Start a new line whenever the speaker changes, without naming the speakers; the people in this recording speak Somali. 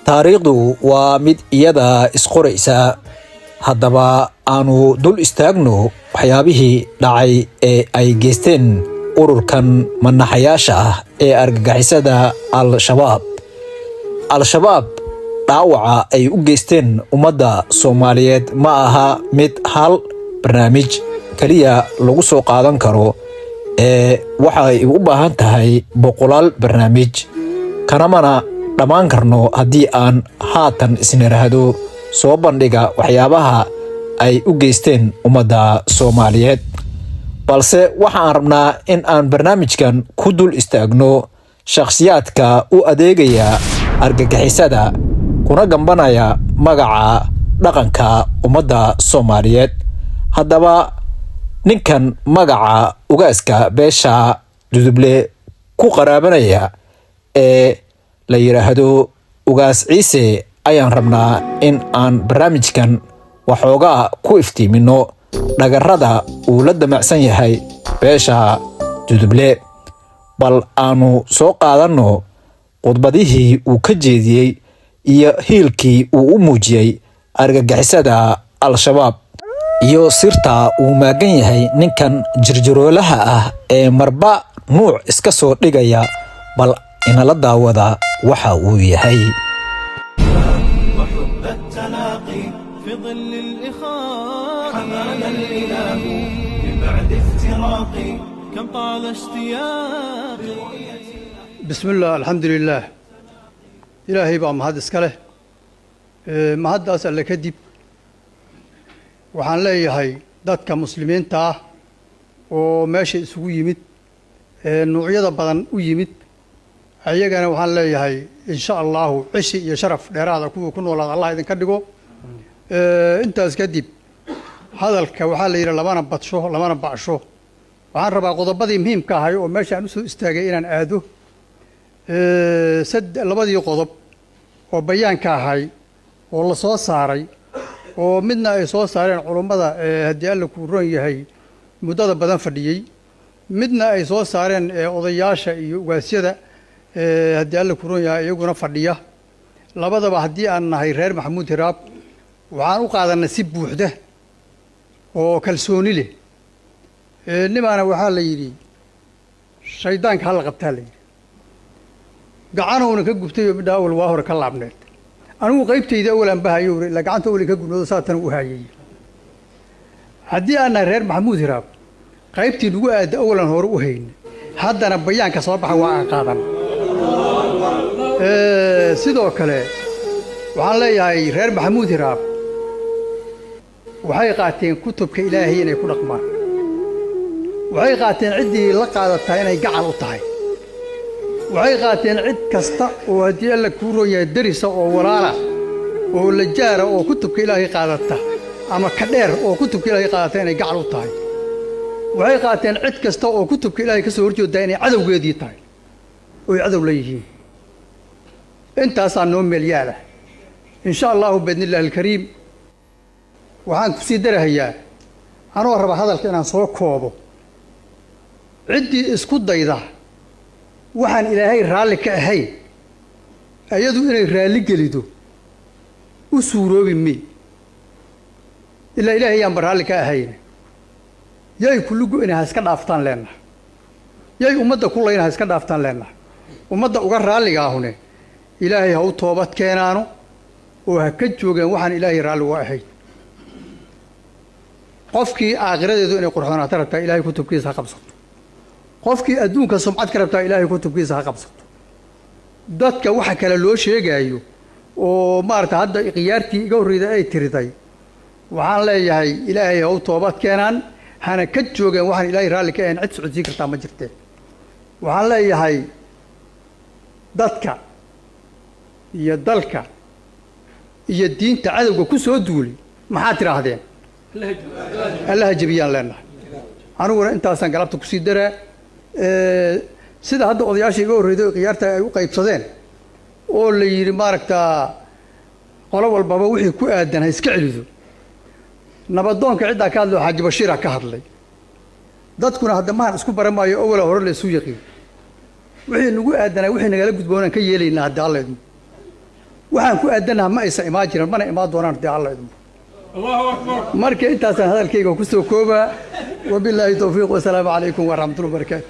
Taariikhdu waa mid iyada isqoraysa. Haddaba aanu dul istaagno waxyaabihii dhacay ee ay geysteen ururkan manaxayaasha ah ee argagixisada Al-Shabaab. Al-Shabaab dhaawaca ay u geysteen ummadda Soomaaliyeed ma aha mid hal barnaamij keliya lagu soo qaadan karo, ee waxay u baahan tahay boqolaal barnaamij, kanamana dhammaan karno haddii aan haatan isniraahdo soo bandhiga waxyaabaha ay u geysteen ummadda Soomaaliyeed. Balse waxaan rabnaa in aan barnaamijkan ku dul istaagno shakhsiyaadka u adeegaya argagixisada kuna gambanaya magaca dhaqanka ummadda Soomaaliyeed. Haddaba ninkan magaca ugaaska beesha Duduble ku qaraabanaya ee la yidhaahdo Ugaas Ciise ayaan rabnaa in aan barnaamijkan waxoogaa ku iftiimino dhagarrada uu la damacsan yahay beesha Duduble. Bal aanu soo qaadanno khudbadihii uu ka jeediyey iyo hiilkii uu u muujiyey argagixisada Al-Shabaab iyo sirta uu maagan yahay ninkan jirjiroolaha ah ee marba nuuc iska soo dhigaya. Bal inala daawada waxa uu yahay.
وحب التلاقي في ظل الإخاء، حمانا الإله من بعد افتراقي، كم طال اشتياقي.
بسم الله، الحمد لله. Ilaahay baa mahad iska leh. Mahaddaas Alle kadib, waxaan leeyahay dadka muslimiinta ah oo meesha isugu yimid ee nuucyada badan u yimid, ayagana waxaan leeyahay, insha Allahu, cishi iyo sharaf dheeraada kuwa ku noolaada Allah idinka dhigo. Intaas kadib, hadalka waxaa la yidhi lamana badsho lamana bacsho. Waxaan rabaa qodobadii muhiimka ahay oo meesha aan usoo istaagay inaan aado. Labadii qodob oo bayaanka ahay oo la soo saaray, oo midna ay soo saareen culummada haddii Alla kuu roon yahay muddada badan fadhiyey, midna ay soo saareen odayaasha iyo ugaasyada haddii Alla kuu roon yahay iyaguna fadhiya, labadaba haddii aan nahay reer Maxamuud Hiraab waxaan u qaadanay si buuxda oo kalsooni leh. Nimaana waxaa la yidhi shaydaanka hala qabtaa, la yidhi gacanowna ka gubtay oo midhaa awal waa hore ka laabneed. Anigu qaybtayda awal aan bahayo uri ilaa gacanta awal ka gubnoodo saatana u haayay. Haddii aan nahay reer Maxamuud Hiraab, qaybtii nagu aadda awalan hore u hayn, haddana bayaanka soo baxa waa aan qaadan. Sidoo kale waxaan leeyahay reer Maxamuud Hiraab waxay qaateen kutubka Ilaahay inay ku dhaqmaan. Waxay qaateen ciddii la qaadataa inay gacal u tahay. Waxay qaateen cid kasta oo haddii Alla kuu roon yahay derisa oo walaala oo la jaara oo kutubka Ilaahay qaadata ama ka dheer oo kutubka Ilaahay qaadata inay gacal u tahay. Waxay qaateen cid kasta oo kutubka Ilaahay ka soo horjeedaa inay cadowgeedii tahay oy cadow la yihiin. Intaasaa noo meel yaala, insha Allahu biidni Illahi alkariim. Waxaan kusii darahayaa, anoo raba hadalka inaan soo koobo, ciddii isku dayda waxaan Ilaahay raalli ka ahayn iyadu inay raalli gelido u suuroobi mi ilaa Ilaahay yaanba raalli ka ahayn. Yay kulligu inay ha iska dhaaftaan leenahay, yay ummadda ku layna ha iska dhaaftaan leenahay. Ummadda uga raalliga ahune Ilaahay ha u toobad keenaano oo ha ka joogeen waxaan Ilaahay raalli uga ahayn. Qofkii aakhiradeedu inay qurxoonaato rabtaa, Ilaahay kutubkiisa ha qabsato. Qofkii adduunka sumcad ka rabtaa, Ilaahay kutubkiisa ha qabsato. Dadka waxa kale loo sheegaayo oo maarata hadda khiyaartii iga horreyda ay tiriday, waxaan leeyahay Ilaahay ha u toobad keenaan, hana ka joogeen waxaan Ilaahay raalli ka ahayn. Cid socodsiin kartaa ma jirtee. Waxaan leeyahay dadka iyo dalka iyo diinta cadowga ku soo duulay, maxaad tidhaahdeen? Allaha jebiyaan leenahay. Aniguna intaasaan galabta kusii daraa. Sida hadda odayaasha iga horreyday oo khiyaarta ay u qaybsadeen oo la yidhi maaragtaa qolo walbaba wixii ku aadan ha iska celido, nabadoonka ciddaa ka hadlay oo Xaaji Bashiira ka hadlay. Dadkuna hadda mahan isku baran maayo, awala hore la isu yaqiin. Wixii nagu aadanaa, wixii nagala gudboonaan ka yeelaynaa haddii Alla idmo. Waxaan ku aadanaha ma aysan imaan jirin, mana imaan doonaan haddii Alla idmo. Marka intaasaan hadalkayga ku soo koobaa. Wabilaahi towfiiq, wasalaamu calaykum waraxmatullahi wabarakaatu.